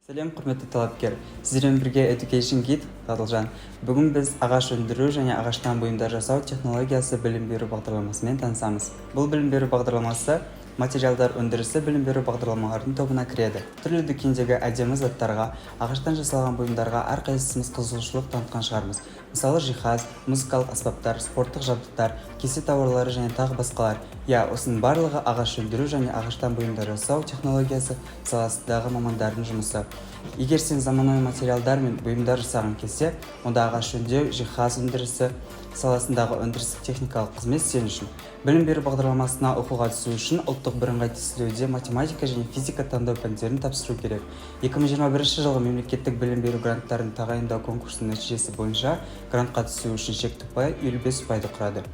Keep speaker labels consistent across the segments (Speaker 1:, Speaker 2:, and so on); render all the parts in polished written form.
Speaker 1: Сәлем, құрметті талапкер! Сіздермен бірге Education Guide Ғадылжан. Бүгін біз ағаш өндіру және ағаштан бұйымдар жасау технологиясы білім беру бағдарламасымен танысамыз. Бұл білім беру бағдарламасы материалдар өндірісі білім беру бағдарламаларының тобына кіреді. Түрлі дүкендегі әдемі заттарға, ағаштан жасалған бұйымдарға әрқайсымыз қызығушылық танытқан шығармыз. Мысалы, жиһаз, музыкалық аспаптар, спорттық жабдықтар, кесте тауарлары және тағы басқалар. Иә, осының барлығы ағаш өндіру және ағаштан бұйымдар жасау технологиясы саласындағы мамандардың жұмысы. Егер сен заманауи материалдар мен бұйымдар жасағың келсе, онда ағаш өңдеу, жиһаз өндірісі саласындағы өндірістік техникалық қызмет сен үшін. Білім беру бағдарламасына оқуға түсу үшін ұлттық бірыңғай тестілеуде математика және физика таңдау пәндерін тапсыру керек. 2021 жылғы мемлекеттік білім беру гранттарын тағайындау конкурсының нәтижесі бойынша грантқа түсу үшін шекті ұпай 55 ұпайды құрады.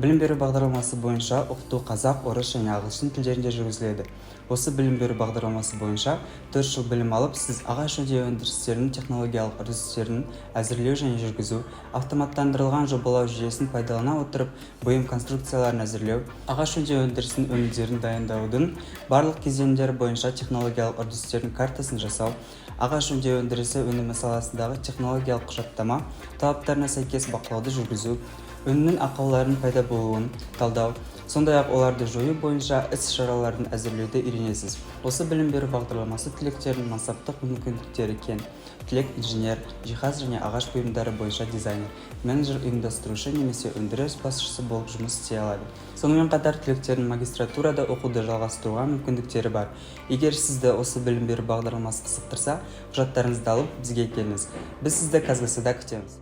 Speaker 1: Білім беру бағдарламасы бойынша оқыту қазақ, орыс және ағылшын тілдерінде жүргізіледі. Осы білім беру бағдарламасы бойынша 4 жыл білім алып, сіз ағаш өңдеу өндірістерінің технологиялық үрдістерін әзірлеу және жүргізу, автоматтандырылған жобалау жүйесін пайдалана отырып бұйым конструкцияларын әзірлеу, ағаш өңдеу өндірісінің өнімдерін дайындаудың барлық кезеңдері бойынша технологиялық үрдістердің картасын жасау, ағаш өңдеу өндірісі өнімі саласындағы технологиялық құжаттама талаптарына сәйкес бақылауды жүргізу, өнімнің ақауларының пайда болуын талдау, сондай-ақ оларды жою бойынша іс-шараларын әзірлеуді үйренесіз. Осы білім беру бағдарламасы түлектерінің мансаптық мүмкіндіктері кең. Түлек инженер, жиһаз және ағаш бұйымдары бойынша дизайнер, менеджер, ұйымдастырушы немесе өндіріс басшысы болып жұмыс істей алады. Сонымен қатар түлектердің магистратурада оқуды жалғастыруға мүмкіндіктері бар. Егер сізді осы білім беру бағдарламасы қызықтырса, құжаттарыңызды алып, бізге келіңіз. Біз сізді КазГС-да күтеміз.